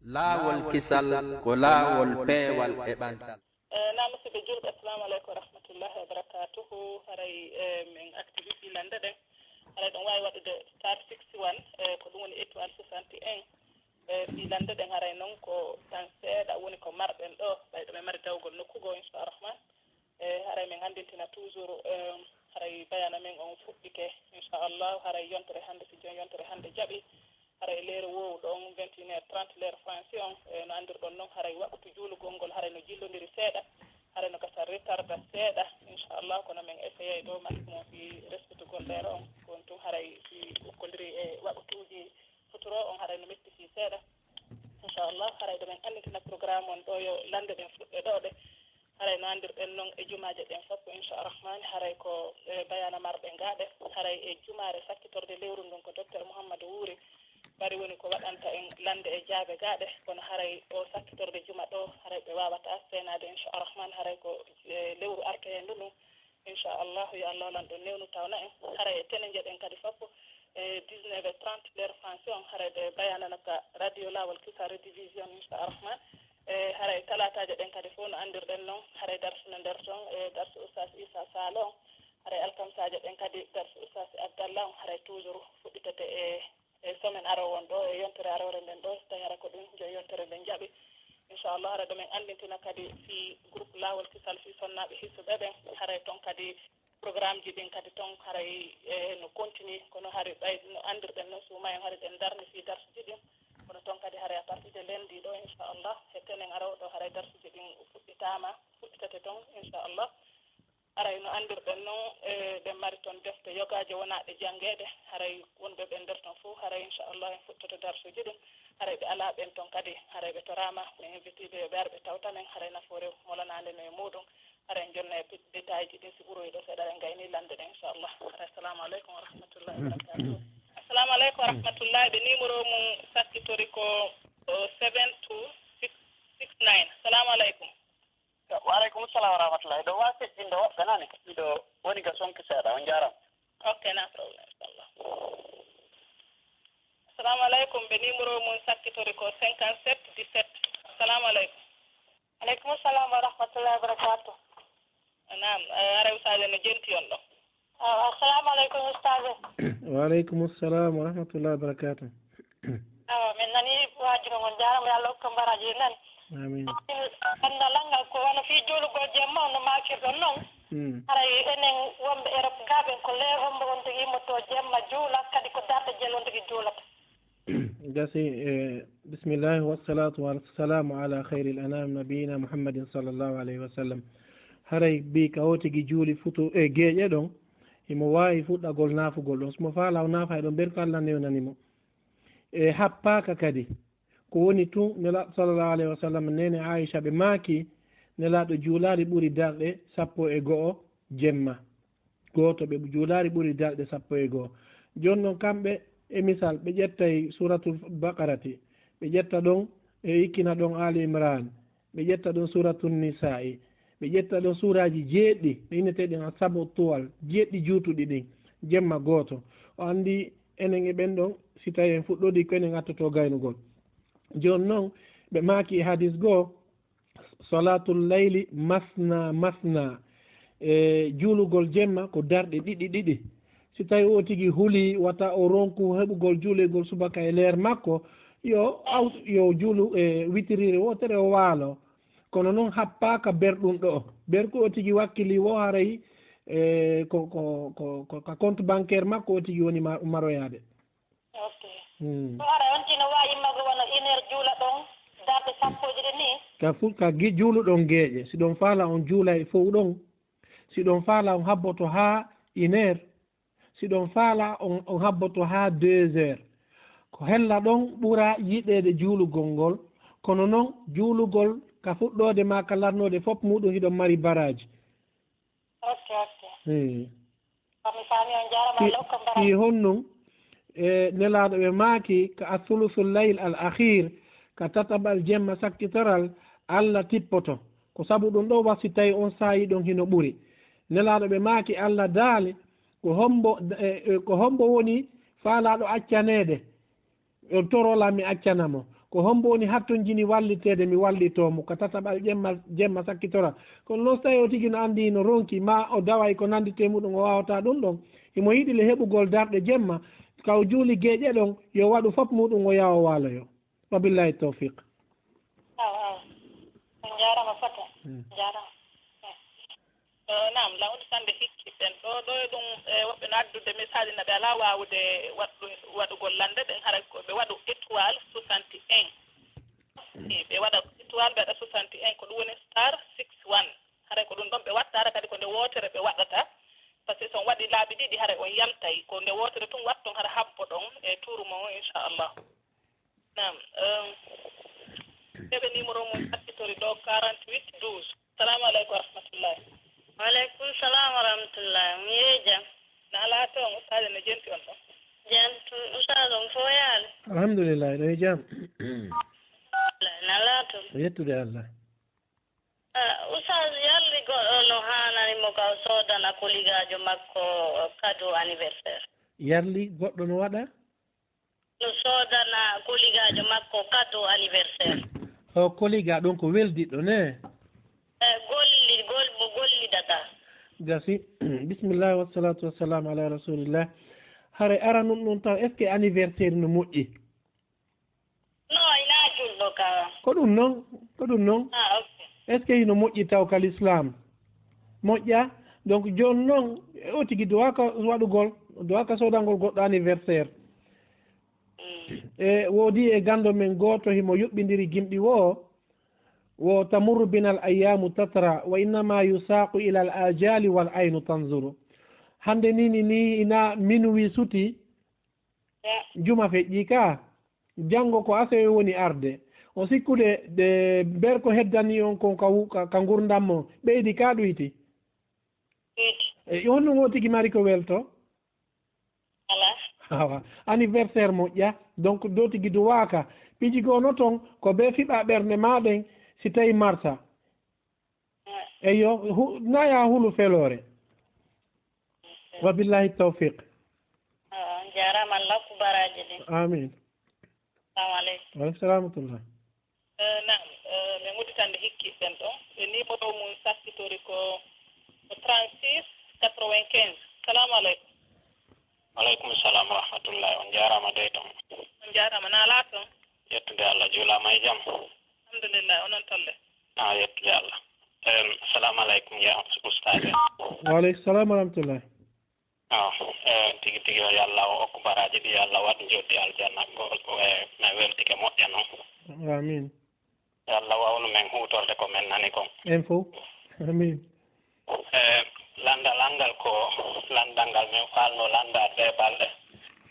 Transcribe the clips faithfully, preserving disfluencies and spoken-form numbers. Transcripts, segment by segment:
Laawol kisal ko laawol peewal e ɓantal. Eh, naam, musidɓe julɓe, assalamu aleykum wa rahmatullahi wa barakatuhu. Haray, eh, min activité lande ɗen. Haray ɗum waawi waɗude star sixty-one, eh, ko ɗum woni étoile soixante et un. Eh, fii lande ɗen, haray noon ko tan seeɗa woni ko marɗen ɗo, ɓay ɗo ɓe mari dawgol nokku goo, inchallah rahman. Eh, haray min anndintina toujours, eh, haray bayana men on fuɗɗike, inchallah, haray yontere hannde, si jooni yontere hannde jaɓi, haray leere woowu ɗon vingt et une heures trente, l'heure français on, eh, no anndirɗon noon, haray waqtu juulugol ngol, haray no jillondiri seeɗa, haray no gasa retarda seeɗa, inchallah, kono min essayay ɗo maximum fii respectugol leere on, ko on tun haray si ukkodiri e waqtuuji futuro on, haray no metti fii seeɗa. Inchallah, haray ɗo min anndintina programme on ɗo, yo lande ɗen fuɗɗe ɗo ɗe. Haray no anndirɗen noon e jumaaje ɗen fof, inchallah rahmani, haray ko, eh, bayana marɗen gaaɗe. Haray e jumaare sakkitorde lewru ndun ko Docteur Mouhammad Wuuri Bari woni ko waɗanta en lande e jaabe gaaɗe, kono haray o sakkitorde juma ɗo, haray ɓe waawata seenaade, inchallah rahmani, haray ko, eh, lewru artoyendu ndun. Inchallah, yo Allah walan ɗon newnu tawna en. Haray e tene njeɗen kadi fof, e dix-neuf heures trente, l'heure français on, haray ɓe bayanana ka radio Laawol Kisa Rediffusion, inchallah rahman. E haray talaataaje ɗen kadi fof, no anndirɗen noon, haray darsu no nder toon, e darsu Oustaz Issa Sall on. Haray alkamsaaje ɗen kadi, darsu Oustaz Abdallah on, haray toujours fuɗɗitete e, e semaine aroowo on ɗo, e yontere aroore nden ɗo, so tawi hara ko ɗum, njo yontere nden jaɓi. Inchallah, haray ɗo min anndintina kadi fii groupe Laawol Kisal fii sonnaaɓe hisuɓe ɓen, haray toon kadi programme ji ɗin kadi toon haray, eh, no continue, kono hari ɓay no anndirɗen noon, suuma en hari ɗen darni fii darsuji ɗin. Kono toon kadi haray à partir de lundi ɗo, inchallah, e tenen arooɗo haray darsuji ɗin fuɗɗitaama, fuɗɗitete toon, inchallah. Haray no anndirɗen noon, eh, ɗen mari toon defte yogaaje wonaaɗe janngeede, haray wonɓe ɓen nder toon fof, haray inchallah en fuɗɗoto darsuji ɗin. Haray ɓe alaa ɓen toon kadi, haray ɓe toraama, ɓe invité ɓe, yo ɓe ar ɓe tawta men, haray nafoore molanaande no e muuɗum. Haray en jonna e détail ji ɗin, si ɓuroyi ɗo seeɗa, en gayni lande ɗen, inchallah. Haray, assalamu aleykum wa rahmatullahi wa barakatuh. Assalamu aleykum wa rahmatullahi. Ɓe numéro mum sakkitori ko, o, seven two six six nine. Assalamu aleykum. Wa aleykum salam wa rahmatullahi. Ɗo wa feƴƴinde woɓɓe nani. Miɗo woni ga sonki seeɗa. On jaaraama. Ok, na problème, inchallah. Assalamu aleykum. Ɓe numéro mum sakkitori ko cinquante-sept dix-sept. Assalamu aleykum. Aleykum salam wa rahmatullahi wa barakatuh. Naam, eh, haray Oustaz no jenti on ɗo. Awa, assalamu aleykum, Oustaz. Wa aleykum salam wa rahmatullahi wa barakatuh. Awa, min nani waajuro ngon, jaaraama, yo Allah hokku baraaji, en nani. Amin. Min annda lanngal ko wano fii juulugol jemma on no maakirɗon non. Mm. Haray enen wonɓe Europe gaa ɓen, ko leer hombo on tigi immotoo jemma juula, kadi ko darɗe jel on tigi juulata? Gasi, eh, bismillahi wassalatu wassalamu ala khairil anam nabiyina Muhammadin sallallahu alaihi wasallam. Haray bi ka o tigi juuli futu e geeƴe ɗon, himo waawi fuɗɗagol naafugol ɗon. Simo faala o naafa e ɗon, ɓen ko Allah newnani mo. E happaaka kadi. Ko woni tun, Nelaaɗo sallallahu alaihi wasallam, nene Aisha ɓe maaki, Nelaaɗo juulaali ɓuri darɗe sappo e go'o jemma. Gooto, ɓe juulaali ɓuri darɗe sappo e go'o. Jooni non kamɓe, e misal, ɓe ƴettay Suuratul Baqarati, ɓe ƴetta ɗon, e ikkina ɗon Aali Imraan, ɓe ƴetta ɗon Suuratul Nisaa'i, ɓe ƴetta ɗon suuraaji jeeɗiɗi, ɓe inneteeɗi an Sabu Tuwal, jeeɗiɗi juutuɗi ɗin, jemma gooto. O anndi enen e ɓen ɗon, si tawi en fuɗɗodii ko enen attoto gaynugol. Jooni non, ɓe maaki e hadis goo, Salaatul layli masna masna. E juulugol jemma ko darɗe ɗiɗi ɗiɗi. Si tawi o tigi huli wata o ronku heɓugol juulugol subaka e leer makko, yo aw-, yo juulu e witirire wootere o waalo. Kono non happaaka ber ɗum ɗo. Ber ko o tigi wakkili wo haray, e, ko, ko, ko, ko ka compte bancaire makko o tigi woni ma-, maroyaade. Ok. Hmm. Ko hara on tino waawi immago wano une heure juula ɗon darɗe sappooje ɗe ni? Ka fu-, ka gi-, juuluɗon geeƴe. Si ɗon faala on juula e fow ɗon. Si ɗon faala on habboto haa une heure. Si ɗon faala on, on habboto haa deux heures. Ko hella ɗon ɓura yiɗeede juulugol ngol. Kono non juulugol ka fuɗɗoode maa ka lannoode fof muɗum hiɗon mari baraaji. Ok, ok. Eyi. Ko mi faami, on jaaraama, Allah hokka baraka. Fii honɗum? E Nelaaɗo ɓe maaki ka asulusul layl al akhir, ka tataɓal jemma sakkitoral, Allah tippoto. Ko sabu ɗum ɗo wa si tawi on saa'i ɗon hino ɓuri. Nelaaɗo ɓe maaki Allah daali, ko hombo, e, e, ko hombo woni faalaaɗo accaneede? On torola mi accana mo. Ko hombo woni hattonjini walliteede, mi wallitoo mo ka tataɓal jemma, jemma sakkitora. Kono noon, so tawii o tigi no anndi no ronki, ma o daway ko nannditee muɗum, o waawataa ɗum ɗon. Himo yiɗi le heɓugol darɗe jemma, ka o juuli geeƴe ɗon, yo waɗu fof muɗum, o yaha o waaloyo. Wa billahi tawfiq. Awa, awa. On jaaraama fota. Hmm. Jaaraama. Eh, naam, lawndi sannde hikki ɓen. Ɗo, ɗo e ɗum, eh, woɓɓe no addude misaaji, na ɓe alaa waawude waɗu-, waɗugol lannde ɗen, hara ko ɓe waɗu étoile soixante et un. Eh, ɓe waɗa étoile, ɓe waɗa soixante et un, ko ɗum woni star six one. Hara ko ɗum ɗon ɓe watta, hara kadi ko nde wootere ɓe waɗata. Parce que so on waɗi laabi ɗiɗi, hara on yaltay. Ko nde wootere tun watton, hara habbo ɗon e tuuru mon, inchallah. Naam, eh, heɓe numéro mum sakkitori ɗo, quarante-huit douze. Salamu aleykum wa rahmatullahi. Wa aleykum salam wa rahmatullahi. Mi yehi jam. Na alaa toon, ustaade no jenti on ɗon? Jam tun, ustaade on fof yaali? Alhamdulillahi, ɗo e jam. Na alaa toon? Yettude Allah. Ah, ustaade, yalli goɗɗo no haanani mo ka o soodana koligaajo makko kado anniversaire? Yalli goɗɗo no waɗa? No soodana koligaajo makko kado anniversaire. O koliga ɗon ko weldiɗɗo ne? Eh, golli-, gol-, mo gollidata. Gasi. Bismillah, wassalatu wassalamu ala rasulillah. Hare aranun ɗum taw, est-ce que anniversaire no moƴƴi? Non, ina julɗo ka. Ko ɗum non? Ko ɗum non? Ah, ok. Est-ce que hino moƴƴi taw ka l'islam? Moƴƴa. Donc, jooni non, o tigi duwaaka waɗugol, duwaaka soodangol goɗɗo anniversaire. E woodi e ganndo men gooto himo yuɓɓindiri gimɗi woo, wo tamurru binal ayyamu tatra, wa innama yusaqu ilal ajali wal aynu tanzuru. Hannde ni, ni, ni ina minuwi suti, juma feƴƴi ka, janngo ko asewe woni arde. O sikkude de ber ko heddani on kon ka wu-, ka, ka ngurndam mo, ɓeydi ka ɗuyti. E honɗum o tigi mari ko welto? Alaa. Awa, anniversaire moƴƴa, donc do tigi duwaaka. Piiji goo no ton, ko be fiɓa ɓernde maa ɗen, si tawi marsa. Eyyo, hu-, na yaa hulu feloore. Wa billahi tawfiq. Awa, on jaaraama, Allah hokku baraaji ɗin. Amin. Salamu aleykum. Wa aleykum salam wa rahmatullah. Eh, naam, eh, min udditande hikkiiɗen ɗon. E numéro mum sakkitori ko, ko trente-six quatre-vingt-quinze. Salamu aleykum. Aleykum salam wa rahmatullahi. On jaaraama dey ton. On jaaraama. Na alaa ton? Yettude Allah, juulaama e jam? Alhamdulillah, onon tolle? Ah, yettude Allah. Em, salamu aleykum, ya ustaz. Wa aleykum salam wa rahmatullah. Ah, eh, tigi tigi o, yo Allah o okku baraaji ɗi, yo Allah waɗ njoɗɗi aljanna. Ko, ko, eh, mi weltike moƴƴa non. Amin. Yo Allah wawnu men huutorde ko men nani kon. En fof. Amin. Eh, landal angal ko, landal ngal min faalno landaade ɗe balɗe.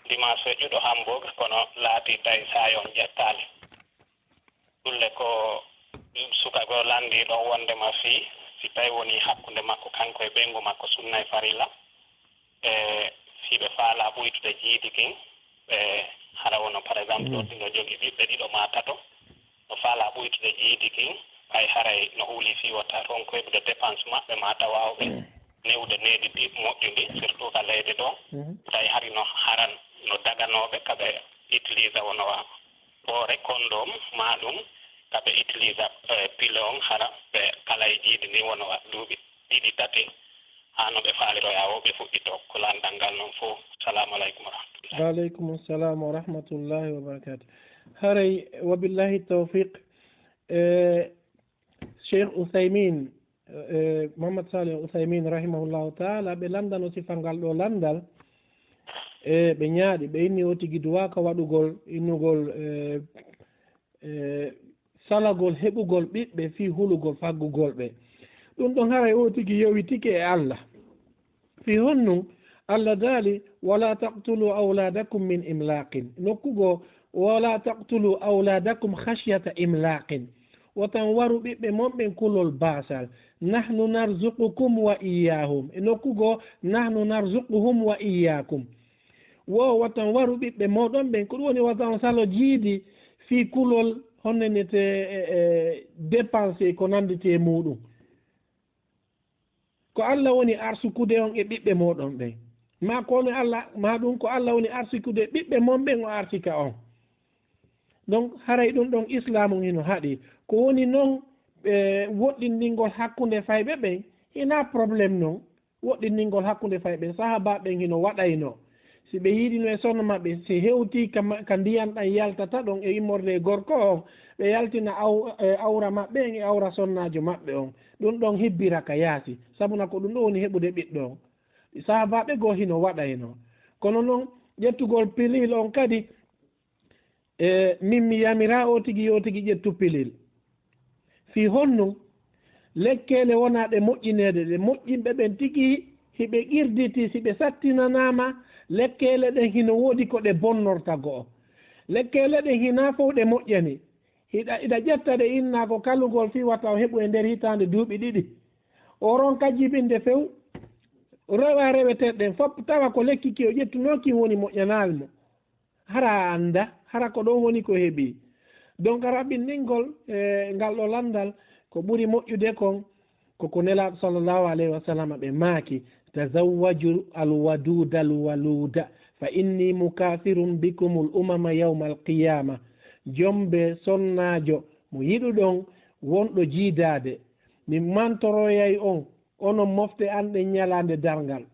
Dimanche feƴƴuɗo Hamburg, kono laati tawi saayo on ƴettaali. Ɗulle ko suka goo lanndii ɗon wonndema fii, si tawi wonii hakkunde makko kanko e ɓeyngu makko sunna e farilla, e fii ɓe faalaa ɓuytude jiidi kin, ɓe hara wono, par exemple, ɗo ɗino jogii ɓiɓɓe ɗiɗo maa tato, no faalaa ɓuytude jiidi kin, ɓay haray no huuli fii wota ronku heɓude dépense maɓɓe, maa tawa o ɓe newude needi ɗi moƴƴundi, surtout ka leydi ɗo, tawi hari no haran no daganooɓe ka ɓe utilisa wono wa ɓoore, kondom, maa ɗum ka ɓe utilisa, eh, pile on, hara ɓe kala e jiidi ni wono wa duuɓi ɗiɗi, tati, haa no ɓe faaliroya o, ɓe fuɗɗito ko lanndal ngal non fof. Salamu aleykum wa rahmatullah. Wa aleykum salam wa rahmatullahi wa barakatuh. Haray, wa billahi tawfiq, eh, Cheikh Uthaymin, eh, Muhammad Salih Uthaymin rahimahullahu taala, ɓe lanndano sifal ngal ɗo lanndal, e ɓe ñaaɗi, ɓe inni o tigi duwaaka waɗugol, innugol, eh, eh, salagol heɓugol ɓiɓɓe fii hulugol faggugol ɓe. Ɗum ɗon haray o tigi yowitike e Allah. Fii honɗum? Allah daali, "Wala taqtulu awladakum min imlaqin." Nokku goo, "Wala taqtulu awladakum khashyata imlaqin." Wota on waru ɓiɓɓe mon ɓen kulol baasal. "Nahnu narzuqukum wa iyyahum." E nokku goo, "Nahnu narzuquhum wa iyyakum." Wo wota on waru ɓiɓɓe mooɗon ɓen. Ko ɗum woni wota on salo jiidi fii kulol, honno nete, e, e, dépense e ko nannditi e muuɗum. Ko Allah woni arsukude on e ɓiɓɓe mooɗon ɓen. Maa ko woni Allah, maa ɗum ko Allah woni arsukude ɓiɓɓe mon ɓen, o arsika on. Donc, haray ɗum ɗon Islaamu hino haɗi. Ko woni non, e, woɗɗinɗingol hakkunde fayɓe ɓen, hinaa problème non. Woɗɗinɗingol hakkunde fayɓe ɓen, sahaabaaɓe ɓen hino waɗayno. Si ɓe yiɗino e sonna maɓɓe, si hewtii ka ma-, ka ndiyan ɗan yaltata ɗon e immorde e gorko on, ɓe yaltina aw-, e awra maɓɓe en e awra sonnaajo maɓɓe on. Ɗum ɗon hibbira ka yaasi, sabuna ko ɗum ɗon woni heɓude ɓiɗɗo on. Sahaabaaɓe goo hino waɗayno. Kono non, ƴettugol pilil on kadi, e min mi yamiraa oo tigi yo tigi ƴettu pilil. Fii honno? Lekkeele wonaa ɗe moƴƴineede, ɗe moƴƴinɓe ɓen tigi hiɓe qirditii, si ɓe sattinanaama, lekkeele ɗen hino woodi ko ɗe bonnorta go'o. Lekkeele ɗen hinaa fow ɗe moƴƴani. Hiɗa, hiɗa ƴetta ɗe inna ko kalugol fii wata o heɓu e nder hitaande duuɓi ɗiɗi. O ronka jibinde few, rewa reweteeɗe ɗen fof, tawa ko lekki ki o ƴettunoo kin woni moƴƴanaali mo. Hara a annda, hara ko ɗon woni ko heɓi. Donc, raɓɓinɗingol, e, ngal ɗo lanndal, ko ɓuri moƴƴude kon, ko ko Nelaaɗo sallallahu alayhi wa sallam ɓe maaki, "Tazawwaju al-waduda al-waluda, fa inni mukathirun bikumul umama yawmal qiyama." Jombe sonnaajo mo yiɗuɗon, wonɗo jiidaade. Mi mantoroyay on, onon mofte an ɗen ñalaande darngal.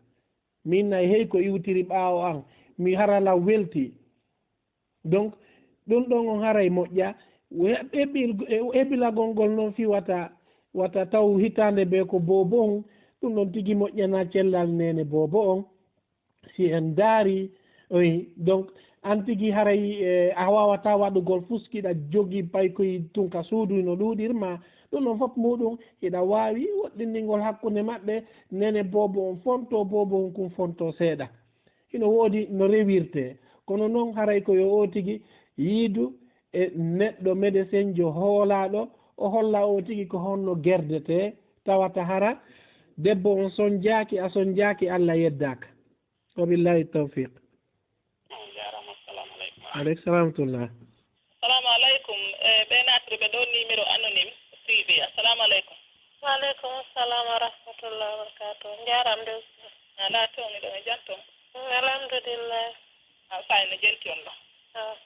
Min nay hey ko iwtiri ɓaawo an, mi hara lan welti. Donc, ɗum ɗon on haray moƴƴa. We-, heɓil-, e-, hebilagol ngol noon fii wata, wata taw hitaande bee ko boobo on, ɗum ɗon tigi moƴƴanaa cellal neene boobo on. Si en ndaari, oui, donc, an tigi haray, e, a waawataa waɗugol fuskiɗa jogi paykoy tun ka suudu no ɗuuɗirma. Ɗum ɗon fof muuɗum, hiɗa waawi woɗɗinɗingol hakkunde maɓɓe, neene boobo on fonto, boobo on kun fonto seeɗa. Hino woodi no rewirtee, kono non haray ko yo oo tigi yiidu e neɗɗo medesenjo hoolaaɗo, o holla oo tigi ko honno gerdetee, tawata hara debbo on sonjaaki, a sonjaaki, Alla yeddaaka. Wa billahi tawfiq. On jaaraama, assalamu aleykum. Aleykum salam wa rahmatullah. Assalamu aleykum. E, ɓe naatiri ɓe ɗo numéro anonyme privé. Assalamu aleykum. Wa aleykum salam wa rahmatullah wa barakatuh. Njaaraama de, ustaz. Alaa toon, miɗo e jam toon. Alhamdulillah. A fayi no jenti on ɗo. Ah.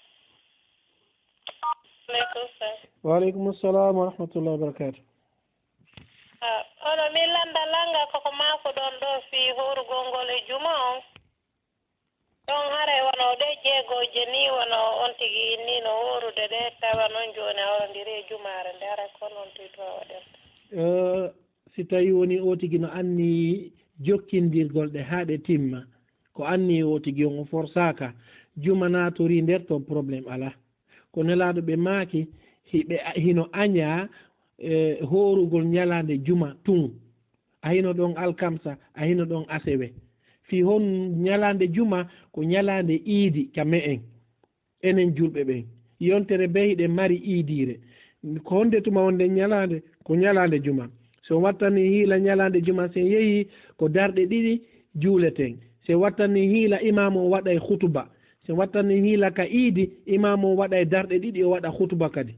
Aleykum salam. Wa aleykum salam wa rahmatullah wa barakatuh. Ah, kono min lannda lannga koko maakoɗon ɗo fii hoorugol ngol e juma on. Ɗon haray wano ɗe jeegooje ni, wano on tigi ni no hoorude ɗe, tawa non jooni a horondiri e jumaare nde, haray ko non tigi duwa waɗirta. Eh, si tawi woni o tigi no anni jokkindirgol ɗe haa ɗe timma, ko anni o tigi on o forsaaka, juma naatorii nder ton, problème alaa. Ko Nelaaɗo ɓe maaki, hiɓe, hino añaa, e, hoorugol ñalaande juma tun. A hino ɗon alkamsa, a hino ɗon asewe. Fii hon ñalaande juma ko ñalaande iidi ka me'en, enen julɓe ɓen. Yontere bee hiɗen mari iidiire. Ko honde tuma wonde ñalaande? Ko ñalaande juma. So wattani hiila ñalaande juma, sen yehi ko darɗe ɗiɗi juuleten. Se wattani hiila imaamu o waɗay khutuba. Se wattani hiila ka iidi, imaamu o waɗay darɗe ɗiɗi, o waɗa khutuba kadi.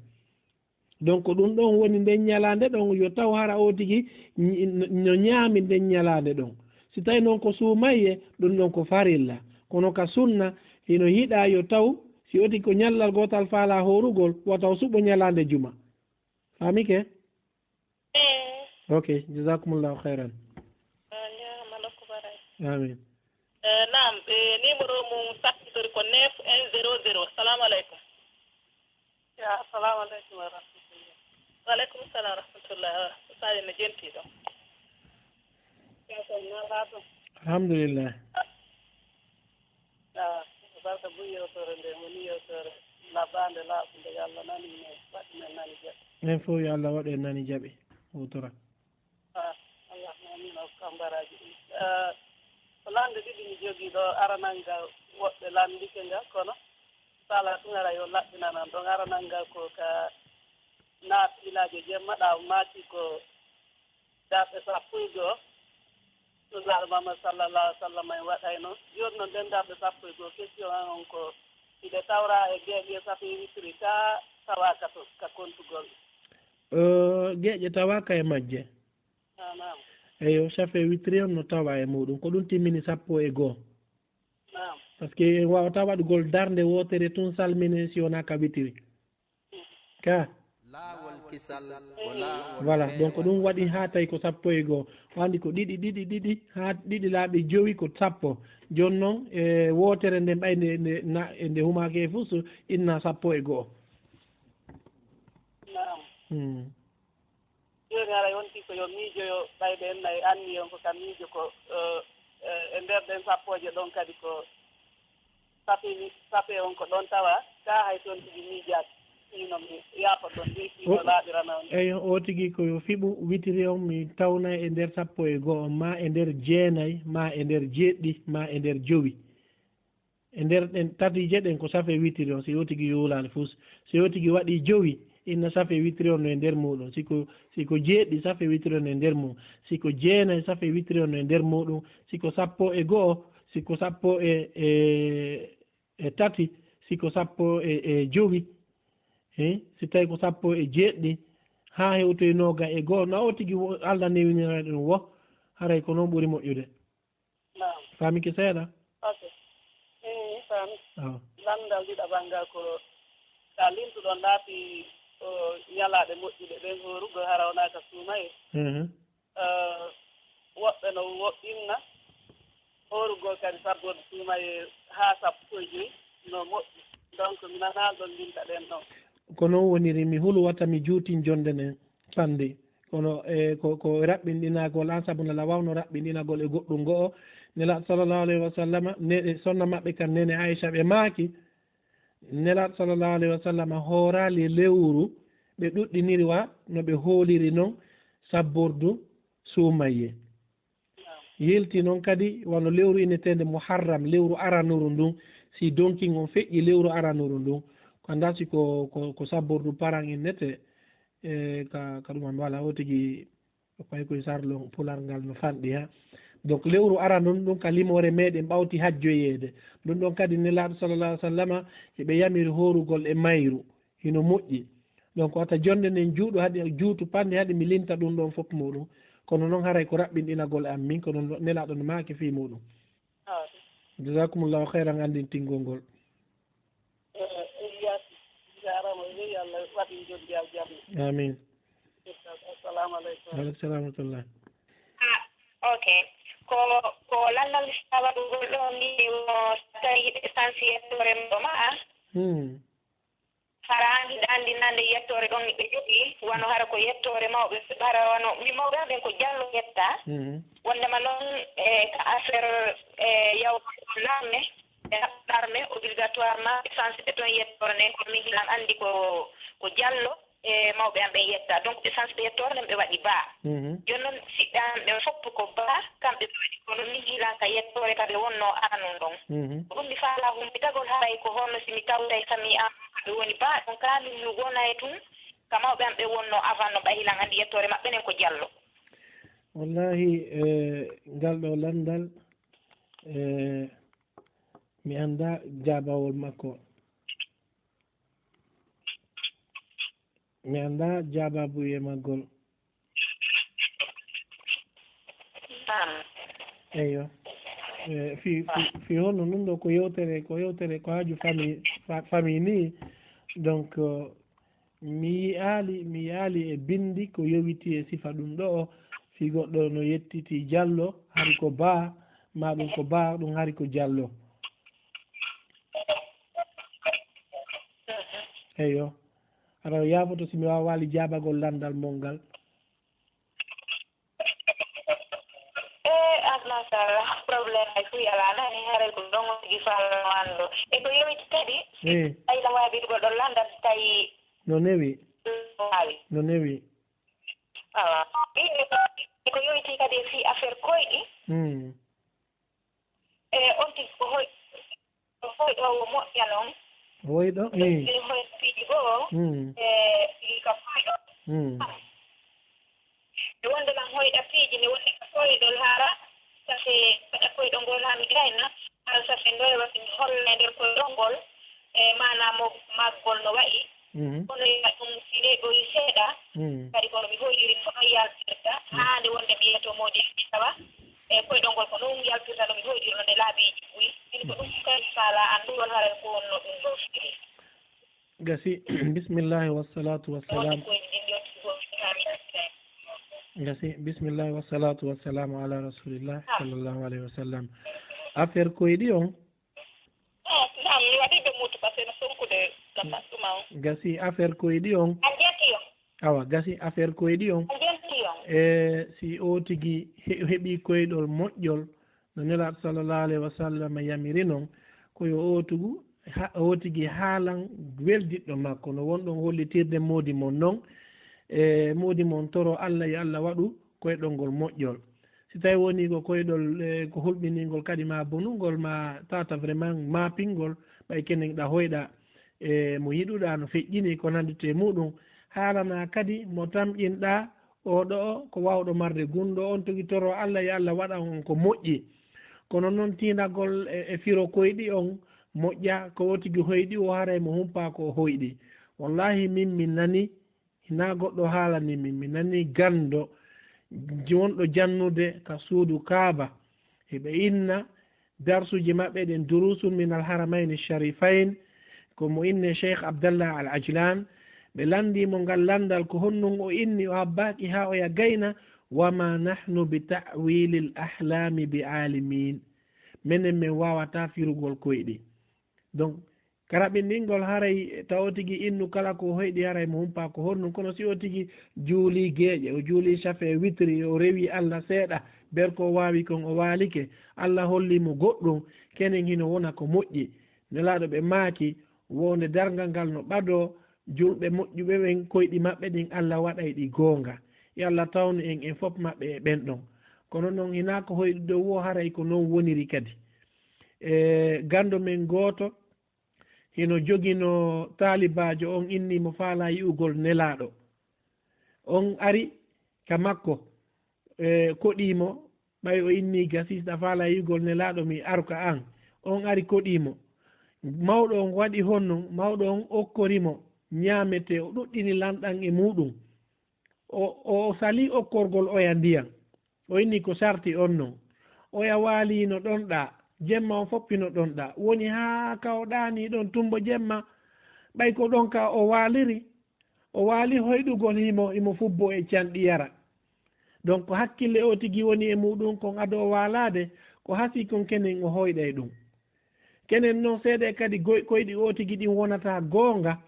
Donc, ɗum ɗon woni nden ñalaande ɗon, yo taw hara o tigi ñ-, no ñaami nden ñalaande ɗon. Si tawi noon ko suumayye, ɗum ɗon ko farilla. Kono ka sunna, hino yiɗaa yo taw, si o tigi ko ñallal gootal faalaa hoorugol, wata o suɓo ñalaande juma. Faamike? Eh. Ok, jazakumullahu khairan. Ah, ya, malako barai. Amin. Eh, naam, eh, numéro mum sakkitori ko neuf un zéro zéro. Salamu aleykum. Ya, assalamu aleykum wa rahmatullah. Wa aleykum salam wa rahmatullah. Sali no jenti ɗo. Ya, ko nalaa ɗo. Alhamdulillah. Ah, barka buy yewtore nde woni yewtore labbaande laaɓunde. Yo Allah nani men, waɗi men nani jaɓi. Men fof yo Allah waɗu en nani jaɓi. Hutora. Ah, Allahumma amiin, o kambaraaji ɗi. Ah, ko lande ɗiɗi mi jogii ɗo, aranal ngal woɓɓe landike ngal, kono sala tun ara yo laɓɓinanan ɗon. Aranal ngal ko ka naafilaaji jemma, ɗa maaki ko darɗe sappo e goo. Nulaaɗo Muhammad sallallahu alaihi wasallam en waɗayno. Jooni noon, nden darɗe sappo e goo, question an on ko, hiɗe tawra e geeƴe safi witiri ka tawaaka to, ka kontugol? Eh, geeƴe tawaaka e majje. Ah, naam. Eyo, safi witiri on no tawa e muɗum. Ko ɗum timmini sappo e goo. Naam. Parce que en waawata waɗugol darnde wootere tun salmine si wonaa ka witiri. Ka. Laawol kisal ko laawol. Voilà, donc ɗum waɗi haa tawi ko sappo e goo. O anndi ko ɗiɗi, ɗiɗi, ɗiɗi, haa ɗiɗi laaɓi jowi ko sappo. Jooni noon, e wootere nde ɓay nde, nde, na, nde humaaki e fus, inna sappo e goo. Naam. Hmm. Jooni haray on tigi ko yo miijoyo, ɓayde en nayi anni on ko ka miijo ko, eh, eh, e nder ɗen sappooje ɗon kadi ko safi, safe on ko ɗon tawa, ka hay toon tigi miijaaki. Sino mi yaafo ɗon, dey sino laaɓirana on. Eyo, o tigi ko yo fiɓu witiri on, mi tawna e nder sappo e goo, ma e nder jeenay, ma e nder jeeɗɗi, ma e nder jowi. E nder ɗen tatiije ɗen ko safe witiri on, si o tigi yuulaali fus. Si o tigi waɗi jowi, inna safe witiri on no e nder muuɗum. Si ko, si ko jeeɗɗi, safe witiri on no e nder mum. Si ko jeenay, safe witiri on no e nder muuɗum. Si ko sappo e goo, si ko sappo e, e, e tati, si ko sappo e, e jowi, he, si tawi ko sappo e jeeɗɗi, haa hewtoy nooga e goo, na o tigi wo-, Alla newinira ɗum wo, haray ko noon ɓuri moƴƴude. Naam. Faamike seeɗa? Ok. Eey, mi faami. Awa. Lanndal ɗiɗaɓal ngal ko ka limtuɗon laabi, o, ñalaaɗe moƴƴuɗe ɗen hoorugol hara wonaa ka suumayee. Mhm. Eh, woɓɓe no woɗɗinna hoorugol kadi sabborde suumayee haa sappo e joy no moƴƴi. Donc, mi nanaali ɗon limta ɗen ɗon. Ko noon woniri, mi hulu wata mi juutin jonde nden. Fanndi. Kono, e, ko, ko raɓɓinɗinagol an, sabu nela wawno raɓɓinɗinagol e goɗɗum go'o. Nelaaɗo sallallahu alayhi wa sallama, ne, e sonna maɓɓe kan nene Aisha, ɓe maaki, Nelaaɗo sallallahu alayhi wa sallama hooraali lewru, ɓe ɗuɗɗiniri wa no ɓe hooliri non sabbordu suumayye. Yilti noon kadi wano lewru inneteende Muharram, lewru aranuru ndun, si donkin on feƴƴi lewru aranuru ndun, ko anndaa si ko, ko, ko sabbordu paran innete, e ka, ka ɗum am wala o tigi, ko ay koye sarlo pular ngal no fanɗi ha. Donc lewru aranuru ndun ka limoore meɗen ɓawti hajjoyeede. Ɗum ɗon kadi Nelaaɗo sallallahu alaihi wa sallama, hiɓe yamiri hoorugol e mayru. Hino moƴƴi. Donc, wata jonde nden juuɗu haɗi, juutu panndi haɗi mi limta ɗum ɗon fof muɗum. Kono noon haray ko raɓɓinɗinagol am min, kono no-, Nelaaɗo no maaki fii muɗum. Ah. Jazakumullahu khairan anndintingol ngol. Eh, Ilyas, jaaraama, yo Allah waɗin joddi aljanna. Amin. Assalamu alaikum. Wa alaikum salam wa rahmatullah. Ah, ok. Ko, ko lanndal waɗugol ɗo ni, o tawi hiɗe sansi yettoore mo ma. Hmm. Hara an hiɗa anndi nande yettoore ɗon ɓe jogii, wano hara ko yettoore mawɓe, hara wano min mawɓe amen ko Jallo yetta. Mhm. Wondema noon, e, ka affaire, e, yawtude l'armée, e l'armée obligatoirement ɓe sansude toon yettoore nden, kono min hiɗen anndi ko, ko Jallo e mawɓe am ɓen yetta. Donc ɓe sansude yettoore nden ɓe waɗi Ba. Mhm. Jooni noon siɓɓe am ɓen fof ko Ba, kamɓe ɓe waɗi, kono min hiɗen ka yettoore ka ɓe wonno aranun ɗon. Mhm. Ko ɗum mi faalaa humpitagol haray ko honno si mi tawtay famille am ɓe woni Ba, ɗum ka min mi wona e tun, ka mawɓe am ɓe wonno avant no ɓay hiɗen anndi yettoore maɓɓe nden ko Jallo. Wallahi, eh, ngal ɗo lanndal, eh, mi anndaa jaabawol makko. Mi anndaa jaabaabu e maggol. Naam. Eyyo. Eh, fi, fi, fi honno ɗum ɗo ko yewtere, ko yewtere, ko haaju famille, fa-, famille ni. Donc, euh, mi yi'aali, mi yi'aali e binndi ko yowiti e sifa ɗum ɗo o. Fi goɗɗo no yettiti Jallo, hari ko Ba, ma ɗum ko Ba, ɗum hari ko Jallo. Eyyo. Aɗa yaafoto si mi waawaali jaabagol lanndal mon ngal? Eh, ah, machallah, problème ay fuu alaa, nani haray ko ɗon o tigi faalano anndo. E ko yowiti kadi, si Eh. tawi la waawi ɓiɗugol ɗon lanndal, si tawi No newi. waawi. No newi. Awa. E ko yowiti kadi e fii affaire koyɗi. Hmm. E on tigi ko hoy-, ko hoyɗo o moƴƴa non. Hoyɗo? Eh. Ɓe hoy piiji goo, Hmm. e ka hoyɗo. Hmm. E wonde lan hoyɗa piiji, ne wonde ka hoyɗol hara, safe waɗa koyɗol ngol haa mi gayna, hara safe ndoya wasi mi holla e nder koyɗol ngol, e maanaa mo maggol no wa'i. Mhm. Kono yiɗa ɗum si neɗɗo yi seeɗa, Mhm. kadi kono mi hoyɗiri no ɗon yaltirta, Mhm. haa nde wonde mi yeto moodi mi tawa, e koyɗol ngol ko ɗum yaltirta no mi hoyɗiri no nde laabiiji buy. Min ko ɗum kadi faala an ɗum ɗon haray ko wonno ɗum ɗo firi. Gasi, bismillahi wassalatu wassalam. Gasi, bismillahi wassalatu wassalamu ala rasulillah sallallahu alaihi wasallam. Affaire koyɗi on. Gasi, affaire koyɗi on. Awa, gasi, affaire koyɗi on. E si o tigi he-, heɓi koyɗol moƴƴol, no Nelaaɗo sallallahu alaihi wasallam yamiri non, ko yo o tugu, ha-, o tigi haalan weldiɗɗo makko. No wonɗon hollitirde moodi mon non. E moodi mon toro Allah, yo Allah waɗu koyɗol ngol moƴƴol. Si tawi woni ko koyɗol, e, ko hulɓiningol kadi ma bonungol ma tata vraiment mapingol, ɓay kenen ɗa hoyɗa, e, mo yiɗuɗa no feƴƴini ko nandite muɗum. Haalana kadi mo tamƴinɗa o ɗo ko wawɗo marde gunɗo on tigi toro Allah, yo Allah waɗan on ko moƴƴi. Kono noon tiindagol e, e firo koyɗi on moƴƴa, ko o tigi hoyɗi o haray mo humpa ko o hoyɗi. Wallahi min mi nani, hinaa goɗɗo haalani min, mi nani ganndo wonɗo jannude ka suudu Kaaba. Hiɓe inna darsuuji maɓɓe ɗin, Durusun min al Haramayni Sharifayn, ko mo inne Cheikh Abdallah Al Ajlan. Ɓe lanndii mo ngal lanndal, ko honɗun o inni, o habbaaki haa oya gayna, "Wa ma nahnu bi ta'wilil ahlami bi alimin." Menen men waawataa firugol koyɗi. Donc, karaɓinɗingol haray taw o tigi innu kala ko o hoyɗi haray mo humpa ko honɗun, kono si o tigi juuli geeƴe, o juuli safe witri, o rewi Allah seeɗa, ber ko o waawi kon o waalike, Allah holli mo goɗɗum, kenen hino wona ko moƴƴi. Nelaaɗo ɓe maaki, wonde darngal ngal no ɓadoo, julɓe moƴƴuɓe ɓen koyɗi maɓɓe ɗin Allah waɗay ɗi goonga. Yo Allah tawnu en en fof maɓɓe e ɓen ɗon. Kono noon hinaa ko hoyɗi dow o haray ko noon woniri kadi. E ganndo men gooto, hino joginoo taalibaajo on inni mo faalaa yi'ugol Nelaaɗo. On ari ka makko, e, koɗii mo, ɓay o inni gasi, si ɗa faalaa yi'ugol Nelaaɗo, mi aru ka an. On ari koɗii mo. Mawɗo on waɗi honno, mawɗo on okkori mo ñaametee, o ɗuɗɗini lanɗan e muuɗum. O, o salii okkorgol oya ndiyan. O inni ko sarti on non. Oya waaliino ɗon ɗaa, jemma on fof hino ɗon ɗaa. Woni haa ka o ɗaanii ɗon tumbo jemma, ɓay ko ɗon ka o waaliri. O waali hoyɗugol himo, himo fubbo e canɗi yara. Donc, ko hakkille o tigi woni e muuɗum kon ado o waalaade, ko hasii kon kenen o hoyɗay ɗum. Kenen non seede kadi goy-, koyɗi o tigi ɗin wonata goonga.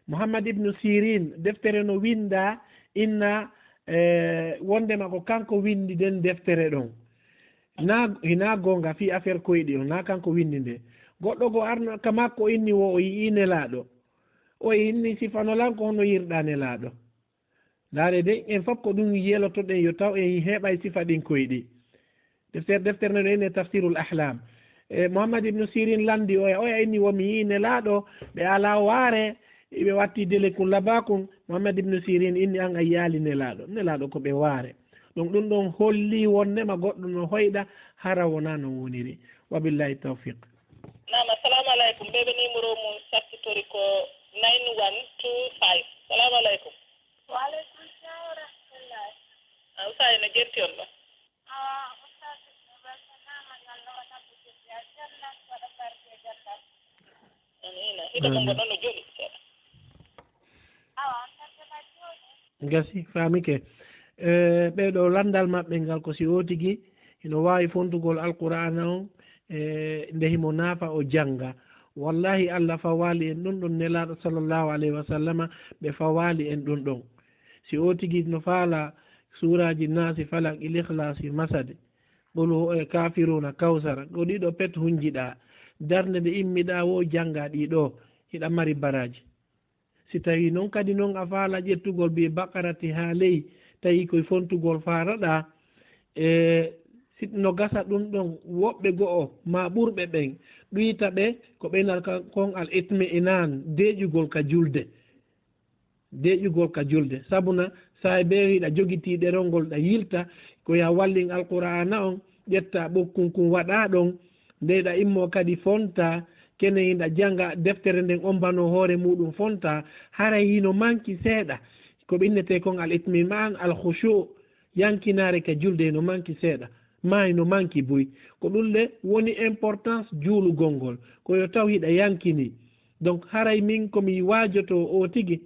Muhammad ibnu Sirin, deftere no winndaa, inna, e, wonndema ko kanko winndi nden deftere ɗon. Na, hinaa goonga fii affaire koyɗi on, na kanko winndi nde. Goɗɗo go arno ka makko inni wo o yi'ii Nelaaɗo. O inni sifano lan ko hono yi'irɗaa Nelaaɗo. Ndaaree de, en fof ko ɗum yelotoɗen yo taw en heɓay sifa ɗin koyɗi. Deftere, deftere nden ene Tafsirul Ahlam. E, Muhammad ibnu Sirin lanndi oya, oya inni wo mi yi'ii Nelaaɗo, ɓe alaa waare, ɓe watti dele kun labaa kun. Muhammad ibnu Sirin inni an a yi'aali Nelaaɗo. Nelaaɗo ko ɓe waare. Donc ɗum ɗon holli wonnema goɗɗo no hoyɗa hara wonaa no woniri. Wa billahi tawfiq. Naam, assalamu alaikum. Ɓe ɓe numéro mum sartitori ko nine one two five. Salamu alaikum. Wa alaikum salam wa rahmatullah. A Usaye no jerti on ɗo? Ah, Ustaz, no weltanama, Allah waɗan ko joɗɗi aljanna, waɗa barke e gandal. Amiina. Hito ko Amiin. Ngoɗon no joli seeɗa. Awa, on tan ko joɗi. Gasi, faamike. E, ɓee ɗo lanndal maɓɓe ngal ko si o tigi hino waawi fontugol Alqur'aana on, e, nde himo naafa o jannga. Wallahi, Allah fawaali en ɗum ɗon, Nelaaɗo sallallahu alayhi wa sallama, ɓe fawaali en ɗum ɗon. Si o tigi no faala suuraaji Naasi, Falaq, Il Ikhlaasi, Masadi, Qul hu-, e Kaafiruuna, Kawsara, ɗo ɗiɗo pet hunjiɗaa, darnde nde immiɗaa wo janngaa ɗi ɗo, hiɗa mari baraaji. Si tawii noon kadi noon a faalaa ƴettugol bi Baqarati haa ley, tawi koye fontugol faalaɗaa, e si no gasa ɗum ɗon woɓɓe go'o maa ɓurɓe ɓen ɗuyta ɓe ko ɓe nata kon al itmi'inaan, deeƴugol ka julde. Deeƴugol ka julde. Sabuna, saay bee hiɗa jogitii ɗerol ngol ɗa yilta, ko ya wallin Alqur'aana on, ƴetta ɓokkun kun waɗaa ɗon, nde hiɗa immoo kadi fontaa, kene hiɗa jannga deftere nden, ombanoo hoore muuɗum fontaa, haray hino manki seeɗa. Ko ɓe innetee kon al itmi'inaan, al khushu', yankinaare ka julde hino manki seeɗa, maa hino manki buy. Ko ɗum le woni importance juulugol ngol, ko yo taw hiɗa yankini. Donc haray min ko mi waajoto o tigi,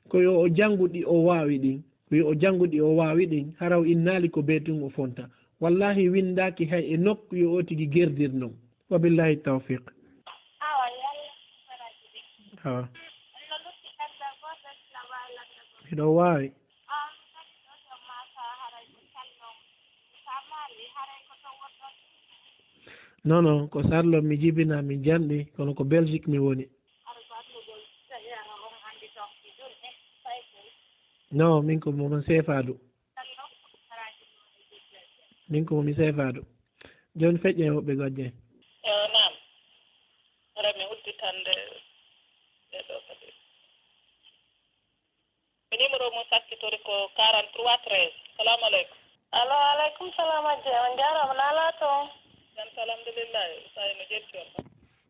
ko yo o janngu ɗi o waawi ɗin. Ko yo o janngu ɗi o waawi ɗin, hara o innaali ko bee tun o fonta. Wallahi winndaaki hay e nokku yo o tigi gerdir non. Wa billahi tawfiq. Awa. Hiɗo waawi. Non, non, ko Sarlo mi jibina, mi janɗi, kono ko Belgique mi woni. Non, min ko mo seefaadu. Min ko mo mi seefaadu. Jooni feƴƴe e woɓɓe gojje. Yo, naam. Hara mi udditande ɓe ɗo kadi. Ko numéro mum sakkitori ko quarante-trois treize. Salamu aleykum. Allo, aleykum salam, Hajji. On njaaraama, naalaa toon? Jam, alhamdulillahi. Saye no jetti on?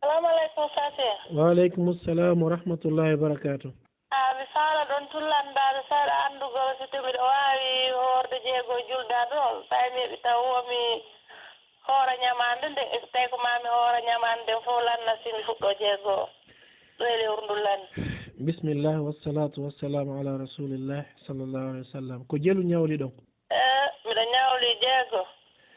Salamu aleykum, Sase. Wa aleykum salam wa rahmatullahi wa barakatuh. A, mi faala ɗon tun lanndaade seeɗa anndugol si to miɗo waawi hoorde jeego juldaandu on. Tawi mi heɓi taw wo mi hoora ñamaande nde, e so tawi ko maa mi hoora ñamaande nden fof lanna si mi fuɗɗo jeego o. Ɗo e lewru ndu lanni. Bismillah, wassalatu wassalamu ala rasulillah, sallallahu alaihi wasallam. Ko jelu ñawli ɗon? Eh, miɗo ñawli jeego,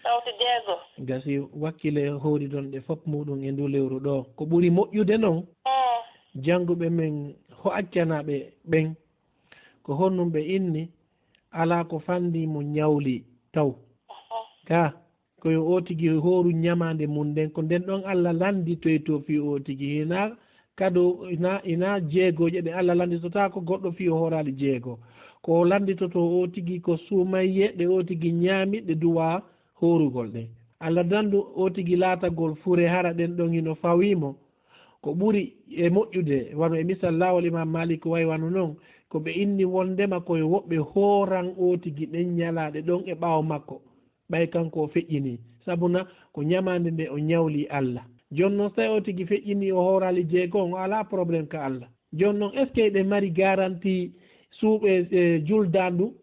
sawti jeego. Gasi wakkile hoori ɗon ɗe fop muɗum e ndu lewru ɗo. Ko ɓuri moƴƴude non, mm, jannguɓe men ho accanaɓe ɓen, ko honɗum ɓe inni, alaa ko fandi mo ñawli taw. Mhm. Ka, ko yo o tigi hooru ñamaande mum nden, ko nden ɗon Allah lannditoyto fii o tigi. Hinaa kado, hinaa, hinaa jeegooje ɗe Allah lannditotaako goɗɗo fii o hooraali jeego. Ko o lannditotoo o tigi ko sumayye ɗe o tigi ñaami ɗe duwaa hoorugol ɗen. Allah dandu o tigi laatagol fure hara ɗen ɗon hino fawii mo. Ko ɓuri e moƴƴude, wano e misal laawol Imam Malik wayi wano non, ko ɓe inni wondema ko yo woɓɓe hooran o tigi ɗen ñalaaɗe ɗon e ɓaawo makko. Ɓay kanko o feƴƴinii. Sabuna ko ñamaande nde o ñawli Allah. Jooni non, so tawi o tigi feƴƴinii, o hooraali jeego on, o alaa problème ka Allah. Jooni non, est-ce que eɗen mari garantie suuɓe, e, juldaandu,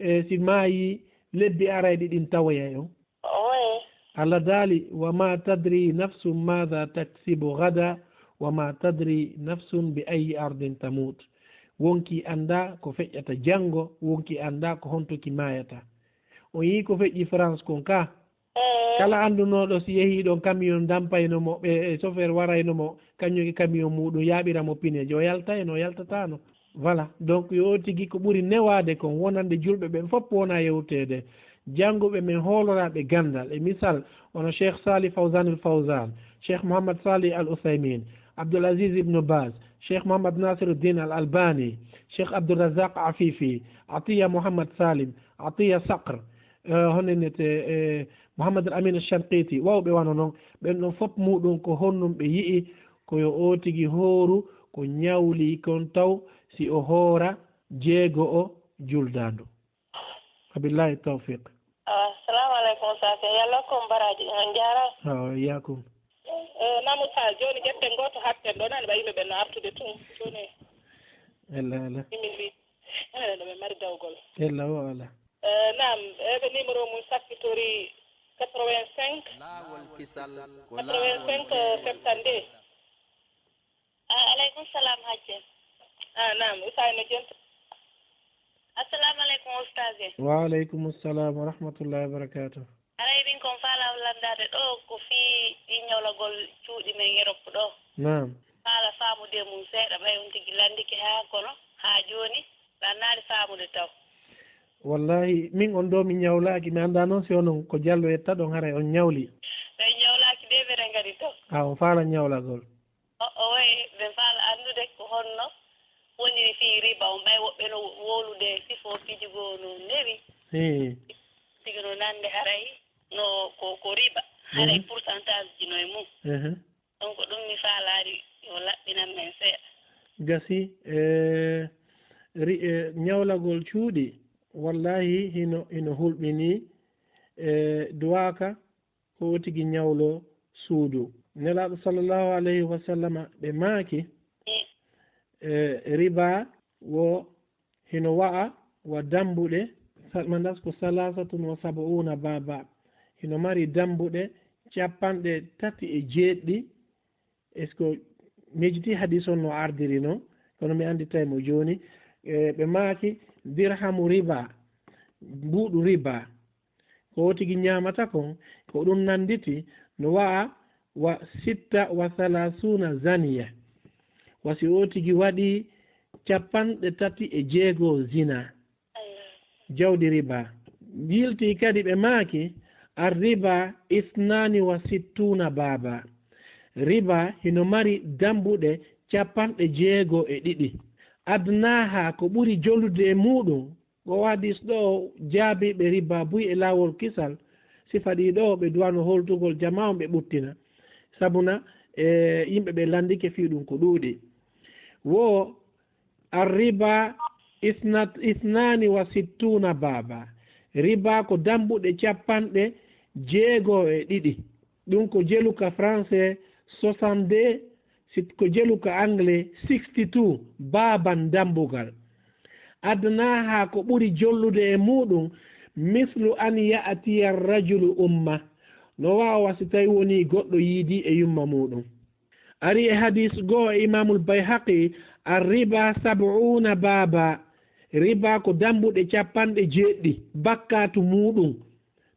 e, si maayi, lebbi arayɗi ɗin tawoyay on? Oye. Allah daali, "Wa ma tadri nafsun madha taksibu ghada, wa ma tadri nafsun bi ayyi ardin tamut." Wonki annda ko feƴƴata janngo, wonki annda ko honto ki maayata. On yii ko feƴƴi France kon ka? Eh. Kala anndunooɗo si yehii ɗon camion dampayno mo, ɓe, e chauffeur warayno mo, kañum e camion muɗum yaaɓira mo pineeji, o yaltayno, o yaltataano. Voilà. Donc, yo o tigi ko ɓuri newaade kon, wonande julɓe ɓen fof wona yewteede. Jannguɓe men hooloraaɓe ganndal, e misal, wano Cheikh Salih Fawzan al Fawzan, Cheikh Mohammad Salih Al Uthaymin, Abdul Aziz Ibn Baz, Cheikh Mohammad Nasiruddin Al Albani, Cheikh Abdul Razak Afifi, Atiya Mohammad Salim, Atiya Sakr, eh, honenete, eh, Mohammad Al Amin Al Shanqiti, wawɓe wano non, ɓen ɗon fof muɗum ko honɗum ɓe yi'i, ko yo o tigi hooru ko ñawli kon taw si o hoora jeego o juldaandu. Wabillahi tawfiq. Ah, assalamu aleykum, Safi. Yalla ko baraaji, on njaaraama. Ah, iyaakum. Eh, Mamoud Fall, jooni ƴetten gooto hatten ɗo, nani ɓay yimɓe ɓen no artude tun. Jooni. Ella, ella. Min mbi, enen ɗo ɓe mari dawgol. Ella o ala. Eh, naam, eɓe numéro mum sakkitori quatre-vingt-cinq, laawol kisal ko laawol quatre-vingt-cinq, septante-deux. Ah, aleykum salam, Hajja. Ah, naam, Usayno Jento. Assalamu aleykum, Ustaz. Wa aleykum salam wa rahmatullahi wa barakatuh. Haray min kon faala on lanndaade ɗo ko fii ɗi ñawlagol cuuɗi men Europe ɗo. Naam. Faala faamude mum seeɗa, ɓay on tigi lanndike haa kono haa jooni lannaali faamude taw. Wallahi, min on ɗo mi ñawlaaki, mi anndaa noon si onon ko Jallo etta ɗon haray on ñawli. Ɓay ñawlaaki de, mbeɗa ngadi taw. A on faala ñawlagol. O, o wayi, ɓe faala anndude ko honno woniri fii riba on, ɓay woɓɓe no wowlude sifo fijugo no newi. Hii. Tigi no nande haray no ko, ko riba. Haray, mhm, pourcentage ji no e mum. Mhm. Donc ɗum mi faalaari yo laɓɓinan men seeɗa. Gasi, e, ri-, e, ñawlagol cuuɗi, wallahi hino, hino hulɓinii, e, duwaaka, ko o tigi ñawlo suudu. Nelaaɗo sallallahu alayhi wa sallama ɓe maaki, e, riba wo hino wa'a wa dambuɗe, sa-, mandas ko salasatun wa sab'una baba. Hino mari dambuɗe capanɗe tati e jeeɗiɗi, est-ce que Miijiti hadis on no ardiri non, kono mi annditay mo jooni. E, ɓe maaki, dirhamu riba, mbuuɗu riba. Ko o tigi ñaamata kon, ko ɗum nannditi no wa'a wa sitta wa thalathuna zaniya. Wa si o tigi waɗi capanɗe tati e jeego zina. Jawdi riba. Yilti kadi ɓe maaki, ar riba isnani wa sittuna baba. Riba hino mari dambuɗe capanɗe jeego e ɗiɗi. Adnaha ko ɓuri jollude e muuɗum, ko hadis ɗo jaabiiɓe riba buy e laawol kisal, sifa ɗi ɗo ɓe duwano holtugol jama on ɓe ɓuttina. Sabuna e yimɓe ɓe landike fii ɗum ko ɗuuɗi. Wo ar riba isnat-, isnani wa sittuna baba. Riba ko dambuɗe capanɗe jeego e ɗiɗi. Ɗum ko jeluka français soixante-deux, si ko jeluka anglais sixty-two, baaban dambugal. Adnaha ko ɓuri jollude e muuɗum, mislu an ya'tiya rajulu umma. No waawa si tawi woni goɗɗo yiidi e yumma muuɗum. Ari e hadis goo e Imamul Bayhaqi, ar riba sab'una baba. Riba ko dambuɗe capanɗe jeeɗiɗi, bakkatu muuɗum.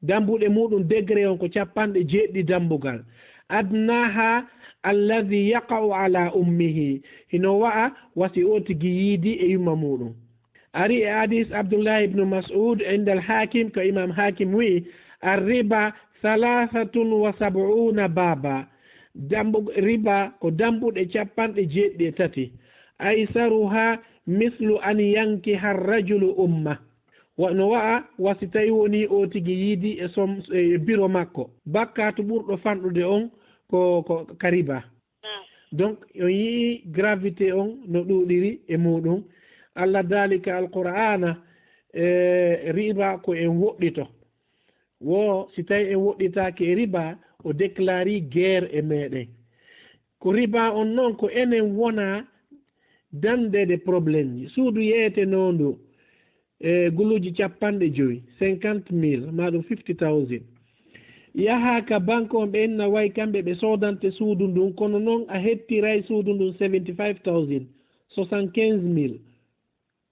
Dambuɗe muuɗum degré on ko capanɗe jeeɗiɗi dambugal. Adnaha alladhi yaqa'u ala ummihi. Hino wa'a wa si o tigi yiidi e yumma muuɗum. Ari e hadis Abdullah ibn Mas'ud inda al-Hakim, ko Imam Hakim wi'i, ar riba thalathatun wa sab'una baba. Dambu-, riba ko dambuɗe capanɗe jeeɗiɗi e tati. Aysaruha mislu an yankiha ar-rajulu umma. Wa-, no wa'a wa si tawi woni o tigi yiidi e som-, e biro makko. Bakkatu ɓurɗo fanɗude on ko, ko ka riba. Donc, on yi'i gravité on no ɗuuɗiri e muuɗum. Allah daali ka Alqur'aana, e riba ko en woɗɗito. Wo si tawi en woɗɗitaaki e riba, o déclare guerre e meɗen. Ko riba on non ko enen wona dande de problème. Suudu yeetenoondu e guluuji capanɗe jowi, cinquante mille, maa ɗum fifty thousand. Yaha ka banque on, ɓe inna way kamɓe ɓe soodante suudu ndun, kono non a hettiray suudu ndun seventy-five thousand, soixante-quinze mille.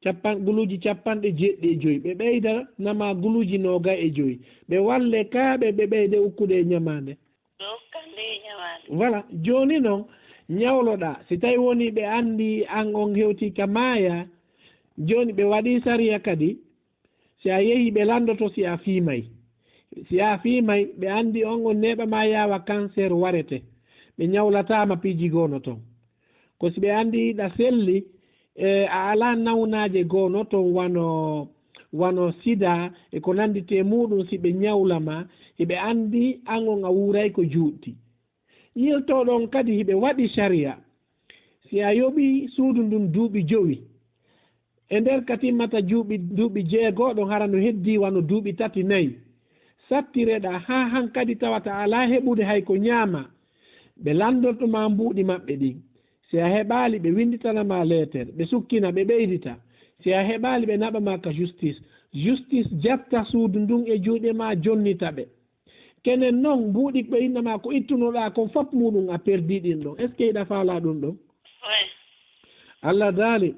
Capan-, guluuji capanɗe jeeɗiɗi e jowi. Ɓe ɓeyda nama guluuji noogay e jowi. Ɓe walle kaaɓe, ɓe ɓeyde ukkude e ñamaande. Ɗo kande e ñamaande. Voilà, jooni non, ñawloɗaa. Si tawi woni ɓe anndi an on hewti ka maaya, jooni ɓe waɗi sariya kadi, si a yehi ɓe lanndoto si a fiimay. Si a fiimay, ɓe anndi on on neeɓa ma yaawa cancer warete. Ɓe ñawlataama piiji goono ton. Ko si ɓe anndi ɗa selli, e a alaa nawnaaje goono ton wano, wano sida e ko nannditee muuɗum, si ɓe ñawla ma, hiɓe anndi an on a wuuray ko juuɗti. Yiltooɗo on kadi hiɓe waɗi sariya. Si a yoɓii suudu ndun duuɓi jowi, e nder ka timmata juuɓi, duuɓi jeego ɗon hara no heddii wano duuɓi tati, nayi. Sattireɗaa haa hankadi tawata alaa heɓude hay ko ñaama. Ɓe lanndorto ma mbuuɗi maɓɓe ɗin. Si a heɓaali, ɓe winnditana ma leeter, ɓe sukkina, ɓe ɓeydita. Si a heɓaali, ɓe naɓa ma ka justice. Justice jatta suudu ndun e juuɗe ma, jonnita ɓe. Kenen non, mbuuɗi ɓe inna ma ko ittunoɗaa kon fop muuɗum a perdii ɗin ɗon. Est-ce que hiɗa faalaa ɗum ɗon? Oui. Allah daali,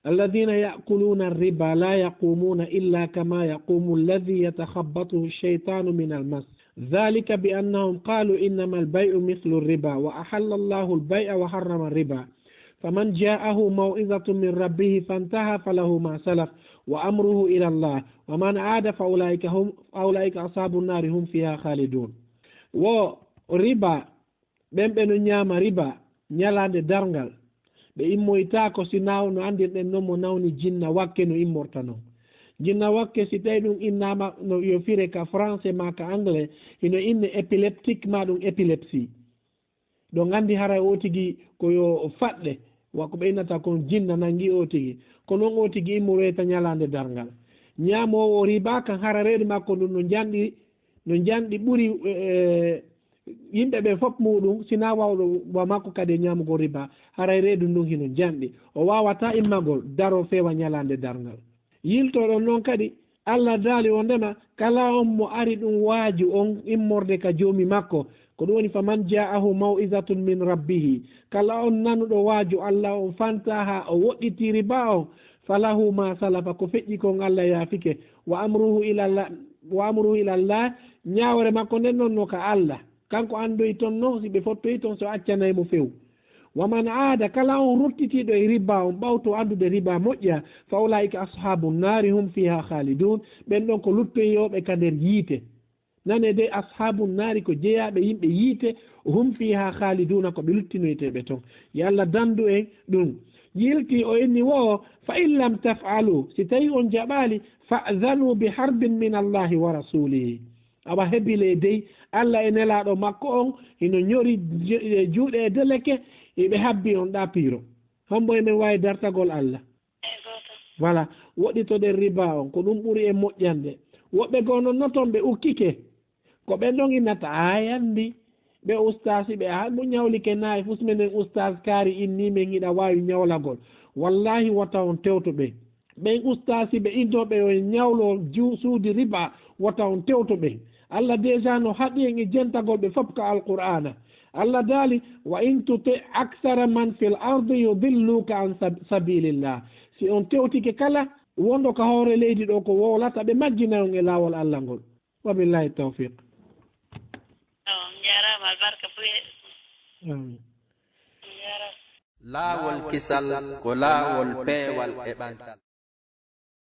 الذين يأكلون الربا لا يقومون إلا كما يقوم الذي يتخبطه الشيطان من المس. ذلك بأنهم قالوا إنما البيع مثل الربا وأحل الله البيع وحرم الربا فمن جاءه موعظة من ربه فانتهى فله ما سلف وأمره إلى الله ومن عاد فأولئك هم، فأولئك أصحاب النار هم فيها خالدون. Wo riba, ɓen ɓe no ñaama riba ñalaande darngal, ɓe immoytaako si naaw no anndirɗen non mo nawni jinna wakke no immorta non. Jinna wakke si tawi ɗum innaama no yo fire ka français maa ka anglais, hino inne épileptique maa ɗum épilepsie. Ɗo nganndi haray o tigi ko yo faɗɗe, wa ko ɓe innata kon jinna nangi o tigi. Ko non o tigi immoroyta ñalaande darngal. Ñaamoowo riba kan hara reedu makko ndun no njanɗi, no njanɗi ɓuri, eh, yimɓe ɓen fof muuɗum, sinaa wawɗo wa makko kadi e ñaamugol riba, haray reedu ndun hino njanɗi. O waawataa immagol, daro feewa ñalaande darngal. Yiltoɗon non kadi, Allah daali wondema kala on mo ari ɗum waaju on immorde ka Joomi makko, Ko ɗum woni, "Faman ja'ahu maw'izatun min rabbihi." Kala on nanuɗo waaju Allah on fanta haa o woɗɗiti riba on, "falahu ma salafa," ko feƴƴi kon Allah yaafike, "wa amruhu ila Allah, wa amruhu ila Allah," ñaawre makko nden non no ka Allah. Kanko andoyi ton non si ɓe fottoyi ton, so accanay mo few. "Wa man aada," kala on ruttitiiɗo e riba on ɓawto andude riba moƴƴa, "fa ulaa'ika ashaabun naari hum fiha khalidun," ɓen ɗon ko luttoyooɓe ka nder yiite. Nane de, ashaabun naari ko jeyaaɓe yimɓe yiite, "hum fiha khaliduna," ko ɓe luttinoyteeɓe ton. Yo Allah dandu en ɗum. Yilti o inni wo, "fa in lam taf'alu," si tawi on jaɓaali, "fa'zanu bi harbin min Allahi wa rasulihi." Awa hebile dey, Allah e nelaaɗo makko on hino ñori ju-, e juuɗe e deleke, eɓe habbi on ɗa piiro. Hombo e men waawi dartagol Allah? Voilà, woɗɗitoɗen riba on, ko ɗum ɓuri e moƴƴande. Woɓɓe goo non no ton ɓe ukkike. Ko ɓen ɗon innata, "A yandi, ɓe ustaasi ɓe, a mo ñawlike nayi fus menen ustaas kaari inni men hiɗa waawi ñawlagol." Wallahi wota on tewto ɓen. Ɓen ustaasi ɓe innooɓe yo en ñawlo ju-, suudi riba, wota on tewto ɓen. Allah déjà no haɗi en e jentagol ɓe fop ka Alqur'aana. Allah daali, "Wa in tuti aksara man fil ardi yudilluka an sab-, sabilillah." Si on tewtike kala wonɗo ka hoore leydi ɗo ko wowlata, ɓe majjina on e laawol Allah ngol. Wa billahi tawfiq. On jarama, albarka buye. Amin. On jarama. Laawol kisal ko laawol peewal e ɓantal.